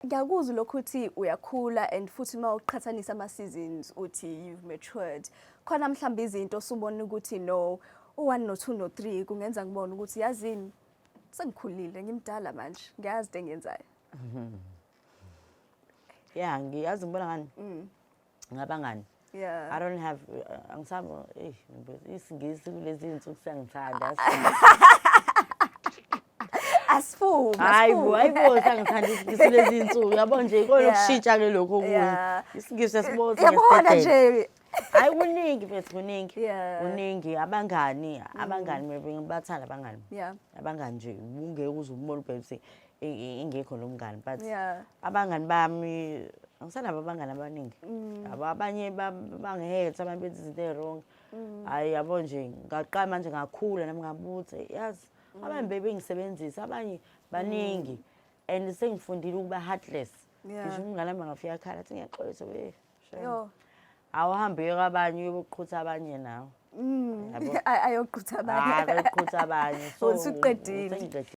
Ngiyakuzwa lokhu uthi uyakhula and futhi uma uqhathanisa ama-seasons uthi you've matured. Khona mhlawumbe izinto osubona ukuthi no, u-1 no-2 no-3 kungenza ngibone ukuthi, yazini, sengikhulile, ngimdala manje, ngiyazi into engiyenzayo. Yeah, ngiyazi, ngibona ngani ngabangani. I don't have angisabi eh isiNgisi kulezi insuku siyangithanda. Asifuni. Hayi bo, hayi bo, sangithanda isiNgisi kulezi insuku. Yabo nje ikona ukushintsha ke lokho okunye. IsiNgisi siyasibona. Yabona nje. Hayi, kuningi mfethu, kuningi. Kuningi, abangani, abangani mina ngibathanda abangani. Abangani nje ungeke uze umbone ubheke ukuthi ingekho lo mngani, but abangani bami, angisanabo abangani abaningi. Yabo, abanye bangihetha, abanye benza izinto ey-wrong. Hayi, yabo nje, ngaqala manje ngakhula nami ngabuthe, yazi, abanye bebengisebenzisa, abanye baningi and sengifundile ukuba heartless. Ngisho umngane wami angafika akhala athi ngiyaxolisa, we shame. Yo. Awuhambe uye kwabanye, uyoqhutha abanye nawe. Yabo. Ayoqhutha abanye. Hayi, bayoqhutha abanye. So usuqedile. Sengiqedile.